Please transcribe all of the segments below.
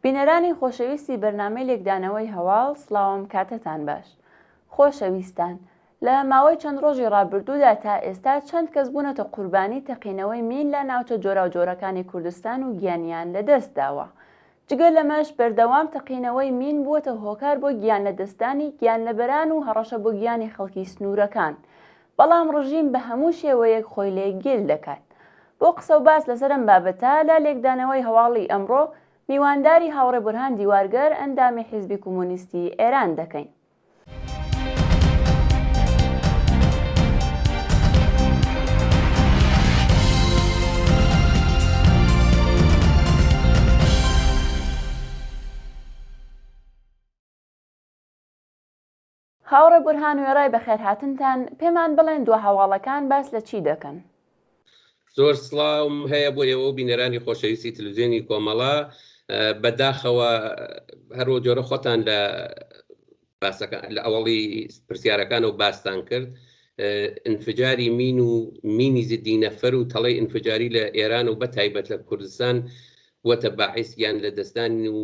بینەرانی خۆشەویستی بەرنامەی لێکدانەوەی هەواڵ سڵاوم کاتتان باش. خۆشەویستان لە ماوەی چەند ڕۆژی ڕابردوودا تا ئێستا چەند کەس بوونەتە قوربانی تەقینەوەی مین لە ناوچە جۆراوجۆرەکانی کوردستان و گیانیان لەدەست داوە. جگە لەمەش بەردەوام تەقینەوەی مین بووەتە هۆکار بۆ گیانلەدەستدانی گیانلەبەران و هەڕەشە بۆ گیانی خەڵکی سنوورەکان. بەڵام ڕژیم بە هەموو شێوەیەک خۆی لێ گێل دەکات. بۆ قسە و باس لەسەر ئەم بابەتە لە لێکدانەوەی هەواڵی ئەمڕۆ میوانداری هاوڕێ بورهان دیوارگەر ئەندامی حیزبی کومۆنیستی ئێران دەکەین. هاوڕێ بورهان وێڕای بەخێرهاتنتان، پێمان بڵێن دوا هەواڵەکان باس لە چی دەکەن؟ زۆر سڵاوم هەیە بۆ ئێوە و بینەرانی خۆشەویستی تلویزیۆنی کۆمەڵە. بەداخەوە هەر وەو جۆرە خۆتان لە باسەکان لە ئەوەڵی پرسیارەکانەوە باستان کرد ئینفجاری مین و مینی زدی نەفەر و تەڵەی ئینفجاری لە ئێران و بە تایبەت لە کوردستان بووەتە باعیس گیان لەدەستدان و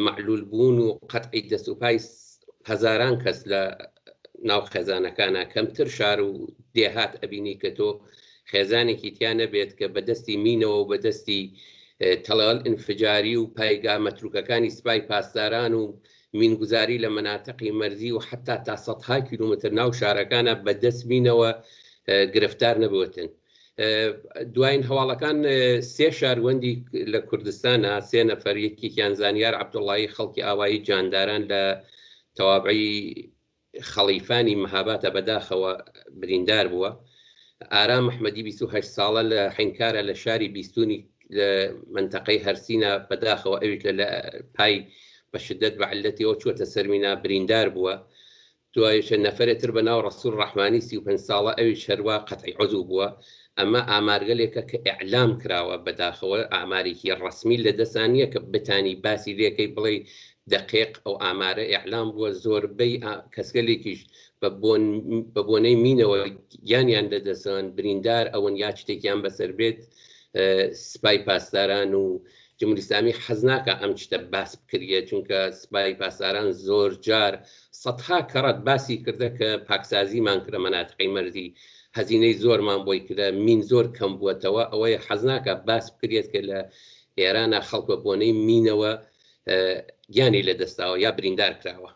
مەعلول بوون و قەتعی دەست و پای هەزاران کەس لە ناو خێزانەکانە کەمتر شار و دێهات ئەبینی کە تۆ خێزانێکی تیا نەبێت کە بە دەستی مینەوە و بە دەستی تەڵەل ئینفجاری و پایگا مەتروکەکانی سپای پاسداران و مینگوزاری لە مەناتقی مەرزی و حەتا تا سەدها کیلومتر ناو شارەکانە بە دەست مینەوە گرفتار نەبووتن. دوایین هەواڵەکان سێ شاروەندی لە کوردستانە سێ نەفەر یەکێکیان زانیار عەبدوڵایی خەڵکی ئاوایی جانداران لە تەوابعی خەڵیفانی مەهاباتە بەداخەوە بریندار بووە. ئارام ئەحمەدی 28 ساڵە لە حینکارە لە شاری بیستونی لە مەنتەقەی هەرسینە بەداخەوە ئەویش لە پای بە شدەت بە عیللەتیەوە چووەتە سەرمینا بریندار بووە. دوایشە نەفەرێ تر بە ناو ڕەسووڵ ڕەحمانی 35 ساڵە ئەویش هەروا قەتعی عوزو بووە. ئەمە ئامارگەلێکە کە ئیعلام کراوە بەداخەوە ئامارێکی ڕەسمی لە دەسا نییە کە بتانی باسی لێکەی بڵێی دەقیق ئەو ئامارە ئیعلام بووە زۆربەی کەسگەلێکیش بە بۆن بە بۆنەی مینەوە گیانیان لەدەستدان بریندار ئەون یا شتێکیان بەسەر بێت سپای پاسداران و جمهوری ئیسلامی حەز ناکا ئەم شتە باس بکریە چونکە سپای پاسداران زۆر جار سەدها کەڕەت باسی کردە کە پاکسازیمان کرە مەناتقی مەرزی هەزینەی زۆرمان بۆی کرە مین زۆر کەم بووەتەوە ئەوەیە حەز ناکا باس بکرێت کە لە ئێرانە خەڵک بە بۆنەی مینەوە گیانی لەدەستداوە یا بریندار کراوە.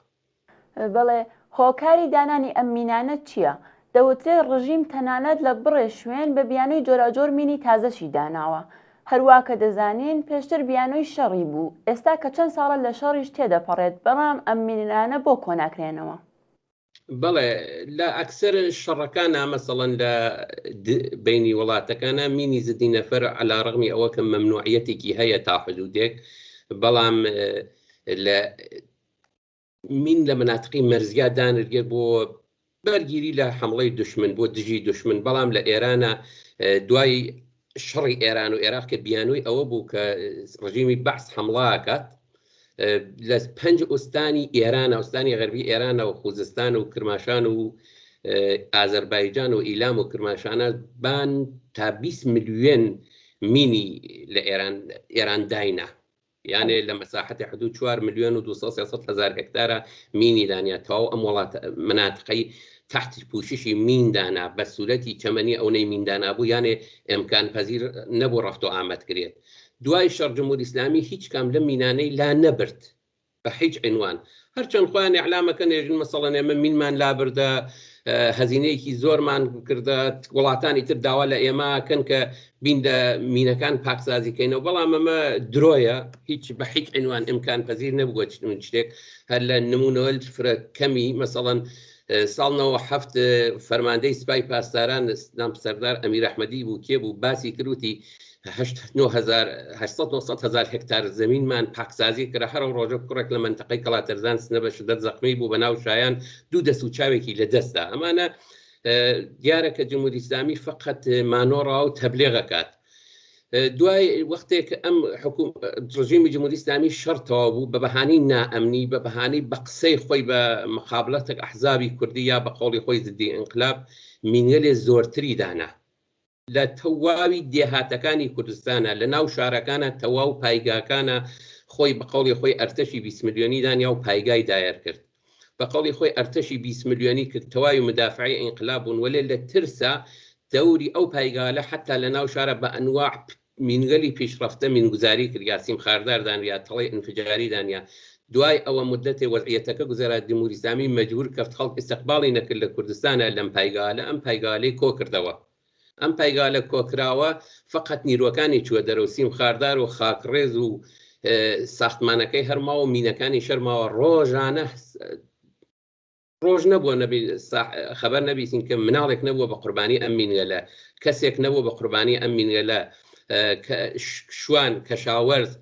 بەڵێ، هۆکاری دانانی ئەم مینانە چییە؟ دەوترێت ڕژیم تەنانەت لە بڕێ شوێن بە بیانووی جۆراوجۆر مینی تازەشی داناوە. هەروا کە دەزانین پێشتر بیانووی شەڕی بوو، ئێستا کە چەند ساڵە لە شەڕیش تێدەپەڕێت، بەڵام ئەم مینانە بۆ کۆناکرێنەوە؟ بەڵێ لە ئەکسەر شەڕەکانا مەسەڵەن لە بینی وڵاتەکانە مینی زدی نەفەر علا ڕغمی ئەوە کە مەمنوعیەتێکی هەیە تا حدودێک بەڵام لە مین لە مناتقی مەرزیا دانرگێت بۆ بەرگیری لە حمڵەی دشمن بۆ دژی دشمن بەڵام لە ئێرانە دوای شەڕی ئێران و ئێراق کە بیانووی ئەوە بوو کە ڕژیمی بەعس حەمڵاکات لە پنج ئوستانی ئێرانە ئوستانی غەربی ئێرانە و خوزستان و کرماشان و ئازەربایجان و ئیلام و کرماشانە بان تا 20 ملیۆن مینی لە ئێران ئێران داینا یانێ لە مەساحەتی حدود 4 ملیۆن و 200 300 هەزار هێکتارە مینی دانیا تەواو ئەم وڵاتە مناتقەی تحت پوششی مین دانا بە سوورەتی چەمەنی ئەونەی مین دانابوو یانێ ئەمکان پەزیر نەبوو ڕەفت و ئامەد کرێت دوای شەڕ جمهوری ئیسلامی هیچ کام لەم مینانەی لا نەبرد بە هیچ عنوان هەرچەند خۆیان ئیعلامەکەن ئێژن مەسەڵەن ئێمە مینمان لابردە هەزینەیەکی زۆرمان کردە وڵاتانی تر داوا لە ئێمە کەن کە بین لە مینەکان پاکسازی کەینەوە بەڵام ئەمە درۆیە هیچ بە هیچ عنوان ئیمکان پەزیر نەبووە چنین شتێک هەر لە نمونەوە فرە کەمی مەسەڵەن ساڵ 97 فەرماندەی سپای پاسداران نام سەردار ئەمیر ئەحمەدی بوو کێ بوو باسی کروتی 800 هزار هکتار زمینمان پاکسازی کرا هەر ئەو ڕۆژە کوڕێک لە مەنتەقەی کەڵاتەرزان سنە بە شدەت زەخمی بوو بە ناو شایان دوو دەست و چاوێکی لە دەستدا ئەمانە دیارە کە جمهوری ئیسلامی فقط مانۆڕا و تەبلیغەکات دوای وەختێک ئەم حکوم ڕژیمی جمهوری ئیسلامی شەڕ تەواو بوو بە بەهانەی نائەمنی بە بەهانەی بە قسەی خۆی بە مقابلەتەک ئەحزابی کوردی یا بە قەوڵی خۆی زدی ئینقلاب مینگەلێ زۆرتری دانا. لە تەواوی دێهاتەکانی کوردستانە لە ناو شارەکانە تەواو پایگاکانە خۆی بە قەوڵی خۆی ئەرتەشی 20 ملیۆنی دانیا و پایگای دایەر کرد بە قەوڵی خۆی ئەرتەشی 20 ملیۆنی کرد تەواوی مدافعی ئینقلاب بوون وەلێ لە ترسا دەوری ئەو پایگالە حتا لە ناو شارە بە ئەنواع مینگەلی پیشڕەفتە مینگوزاری کریا سیم خاردار دانریا تەڵەی ئینفجاری دانیا دوای ئەوە مودەتێ وەزعیەتەکە گوزەرا جمهوری ئیسلامی مەجبور کەفت خەڵک ئیستقباڵی نەکرد لە کوردستانا لەم پایگالە ئەم پایگالەی کۆکردەوە ئەم پایگالە کۆکراوە فەقەت نیروەکانی چوە دەرەو سیم خاردار و خاکڕێز و ساختمانەکەی هەرماوە مینەکانی شەرماوە ڕۆژانە ڕۆژ نەبووە نەبی خەبەر نەبیسین کە مناڵێک نەبووە بە قوربانی ئەم مینگەلە کەسێک نەبووە بە قوربانی ئەم مینگەلە شوان کەشاوەرز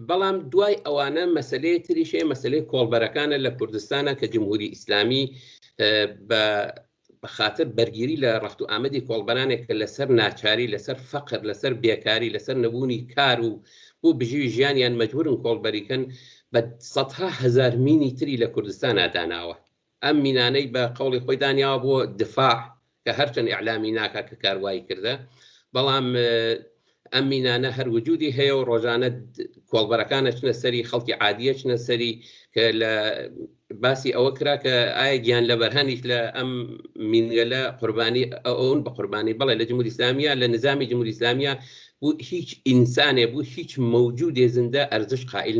بەڵام دوای ئەوانە مەسلەیە تریش هەیە مەسلەی کۆڵبەرەکانە لە کوردستانە کە جمهوری ئیسلامی بە بە خاتر بەرگیری لە ڕەفت و ئامەدی کۆڵبەرانێک کە لەسەر ناچاری لەسەر فەقر لەسەر بێکاری لەسەر نەبوونی کار و بۆ بژیوی ژیانیان مەجبورن کۆڵبەریکەن بە سەدها هەزار مینی تری لە کوردستانا داناوە. ئەم مینانەی بە قەوڵی خۆی دانیاوە بۆ دفاع کە هەرچەند ئیعلامی ناکا کە کار وای کردە بەڵام ئەم مینانە هەر وجودی هەیە و ڕۆژانە کۆڵبەرەکان ئەچنە سەری خەڵکی عادی ئەچنە سەری کە لە باسی ئەوە کرا کە ئایا گیان لەبەرهەنیش لە ئەم مینگەلە قوربانی ئەون بە قوربانی بەڵێ لە جمهوری ئیسلامیە لە نظامی جمهوری ئیسلامیە بوو هیچ ئینسانێ بوو هیچ مەوجودێ زیندە ئەرزش قائل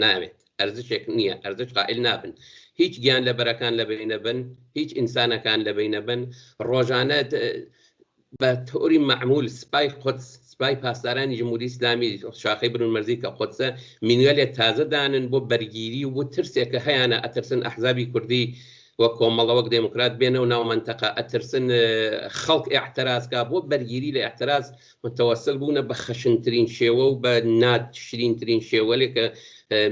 ناوێت ئەرزشێک نییە ئەرزش قائل نابن هیچ گیان لەبەرەکان لەبینە بن هیچ ئینسانەکان لەبینە بن ڕۆژانە بە تۆری مەعمول سپای قودس، سپای پاسدارانی جمهوری ئیسلامی شاخەی برون مەرزی کە قودسە، مینگەلێ تازە دانن بۆ بەرگیری و بۆ ترسێک کە هەیانە ئەترسن ئەحزابی کوردی وەک کۆمەڵە وەک دێموکرات بێنەو ناو مەنتەقە ئەترسن خەڵک ئێعتراز کا بۆ بەرگیری لە ئێعتراز متەوەسل بوونە بە خەشنترین شێوە و بە ناشرینترین شێوەلێ کە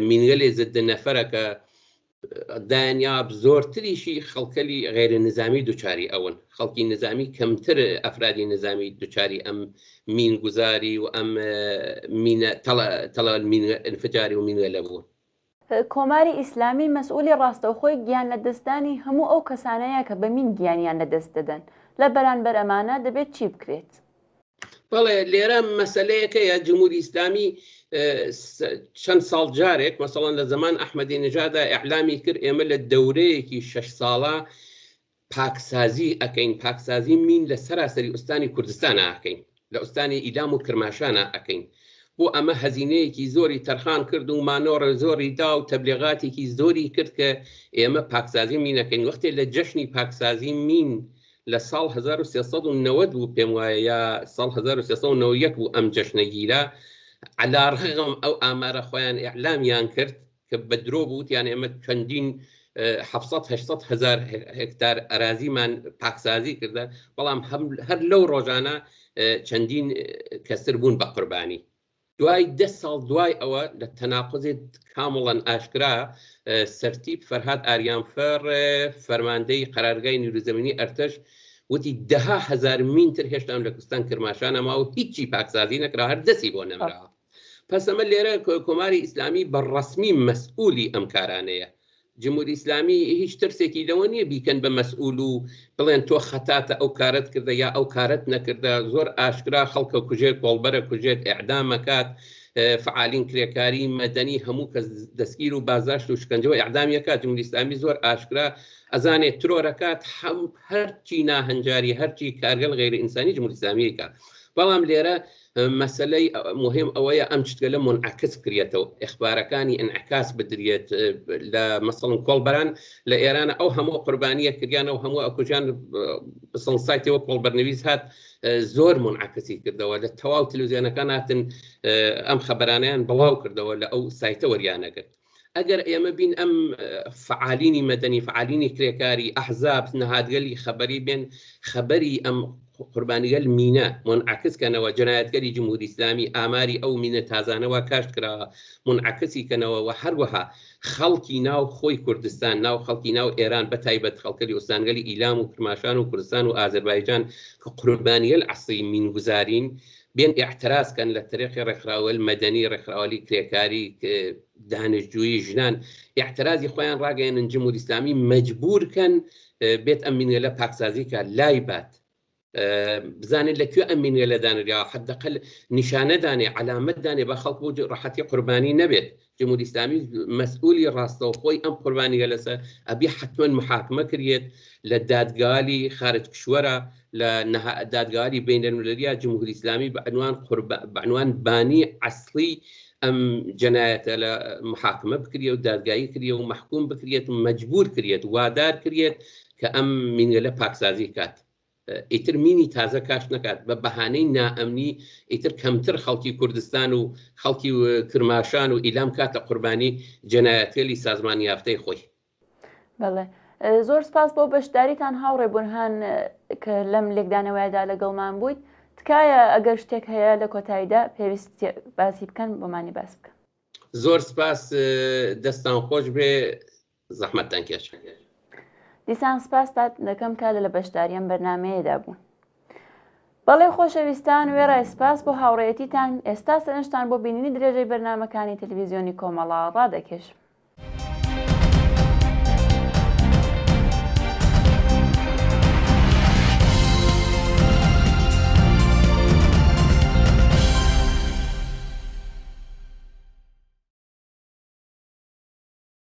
مینگەلێ زد نەفەرە کە دانیاب زۆرتریشی خەڵکەلی غەیرە نزامی دوچاری ئەون خەڵکی نزامی کەمتر ئەفرادی نزامی دوچاری ئەم مین گوزاری و ئەم مینە تەڵە مین انفجاری و مینە لە بوون. کۆماری ئیسلامی مەسئولی ڕاستەوخۆی گیان لەدەستدانی هەموو ئەو کەسانەیە کە بە مین گیانیان لەدەست دەدەن، لە بەرانبەر ئەمانە دەبێت چی بکرێت؟ بەڵێ لێرە مەسەلەیەک هەیە جمهوری ئیسلامی چەند ساڵ جارێک مەسەڵەن لە زەمان ئەحمەدی نژادا ئیعلامی کرد ئێمە لە دەورەیەکی شەش ساڵە پاکسازی ئەکەین پاکسازی مین لە سەراسەری ئوستانی کوردستان ئەکەین لە ئوستانی ئیلام و کرماشانە ئەکەین بۆ ئەمە هەزینەیەکی زۆری تەرخان کرد و مانۆڕە زۆری دا و تەبلیغاتێکی زۆری کرد کە ئێمە پاکسازی مینەکەین وەختێ لە جەشنی پاکسازی مین لە ساڵ 1390 بوو پێم وایە یا ساڵ 1391 بوو ئەم جەشنە گیرا علا ڕغم ئەو ئامارە خۆیان ئیعلامیان کرد کە بە درۆ بوو وتیان ئێمە چەندین 700 800 هزار هێکتار ئەرازیمان پاکسازی کردە بەڵام هەر لەو ڕۆژانە چەندین کەسر بوون بە قوربانی دوای دە ساڵ دوای ئەوە لە تەناقوزێ کامڵەن ئاشکرا سەرتیپ فەرهاد ئاریانفەر فەرماندەی قەرارگای نیروزەمینی ئەرتەش وتی دەها هەزار مین تر هێشتام لە کوردستان کرماشانە ماوە هیچی پاکسازی نەکرا هەر دەسی بۆ نەمراوە پس ئەمە لێرە کۆماری ئیسلامی بە ڕەسمی مەسئولی ئەم کارانەیە جمهوری ئیسلامی هیچ ترسێکی لەوە نییە بیکەن بە مەسئول و بڵێن تۆ خەتاتە ئەو کارەت کردە یا ئەو کارەت نەکردە زۆر ئاشکرا خەڵکە کوژێت کۆڵبەرە کوژێت ئیعدامەکات فعالین کرێکاری مەدەنی هەموو کەس دەستگیر و بازداشت و شکەنجە و ئیعدامیەکات جمهوری ئیسلامی زۆر ئاشکرا ئەزانێت ترۆرەکات هەم هەرچی ناهەنجاری هەرچی کارگەل غەیرە ئینسانی جمهوری ئیسلامیەکە بەڵام لێرە مەسەلەی موهیم ئەوەیە ئەم چتگەلە مونعەکس بکریەتەوە ئیخبارەکانی ئینعکاس بدریەت لە مەسەڵن کۆڵبەران لە ئێران ئەو هەموو قوربانیە کردیان ئەو هەموو ئەکوژیان بسڵ سایتی وەک کۆڵبەرنویس هات زۆر مونعەکسی کردەوە لە تەواو تلویزیۆنەکان هاتن ئەم خەبەرانیان بڵاو کردەوە لە ئەو سایتە وەریانەگرت ئەگەر ئێمە بین ئەم فعالینی مەدەنی فعالینی کرێکاری ئەحزاب نەهادگەلی خەبەری بێن خەبەری ئەم قوربانیگەل مینە منعکس کەنەوە جنایەتگەری جمهوری ئیسلامی ئاماری ئەو مینە تازانەوە کاشت کراوە منعکسی کەنەوە و هەروەها خەڵکی ناو خۆی کوردستان ناو خەڵکی ناو ئێران بە تایبەت خەڵکەلی ئوستانگەلی ئیلام و کرماشان و کوردستان و ئازەربایجان کە قوربانیگەل عەسری مینگوزارین بێن ئیعتراز کەن لە تەریقی ڕێکخراوەیل مەدەنی، ڕێکخراوەلی کرێکاری، دانشجویی، ژنان ئیعترازی خۆیان ڕاگەیەنن جمهوری ئیسلامی مەجبور کەن بێت ئەم مینگەلە پاکسازی کات لای بات. بزانێت لە کوێ ئەم مینگەلە دانرا، حدەقل نیشانە دانێ، عەلامەت دانێ با خەڵک بۆ ڕەحەتی قوربانی نەبێت. جمهوری ئیسلامی مەسئولی ڕاستەوخۆی ئەم قوربانیگەلەسە، ئەبی حەتمەن محاکمە کریەت لە دادگالی خارج کشوەرا، لە دادگالی بەینەلملەلیا جمهوری ئیسلامی بە عنوان قوربا بە عنوان بانی ئەسڵی ئەم جەنایەتە لە محاکمە بکریە و دادگایی کریە و مەحکوم بکریەت و مەجبور کریەت وادار کریەت کە ئەم مینگەلە پاکسازی کات. ئیتر مینی تازە کاش نەکات بە بەهانەی نائەمنی ئیتر کەمتر خەڵکی کوردستان و خەڵکی کرماشان و ئیلام کاتە قوربانی جەنایەتگەلی سازمان یافتەی خۆی. بەڵێ زۆر سپاس بۆ بەشداریتان هاوڕێ بورهان کە لەم لێکدانەوەیەدا لەگەڵمان بوویت تکایە ئەگەر شتێک هەیە لە کۆتاییدا پێویست باسی بکەن بۆمانی باس بکەن. زۆر سپاس دەستان خۆش بێ زەحمەتتان کێشا. دیسان سپاستان دەکەم کە لە بەشداری ئەم بەرنامەیەدا بوون. بەڵێ خۆشەویستان وێڕای سپاس بۆ هاوڕێیەتیتان ئێستا سەرنجتان بۆ بینینی درێژەی بەرنامەکانی تەلەڤیزیۆنی کۆمەڵە ڕادەکێشم.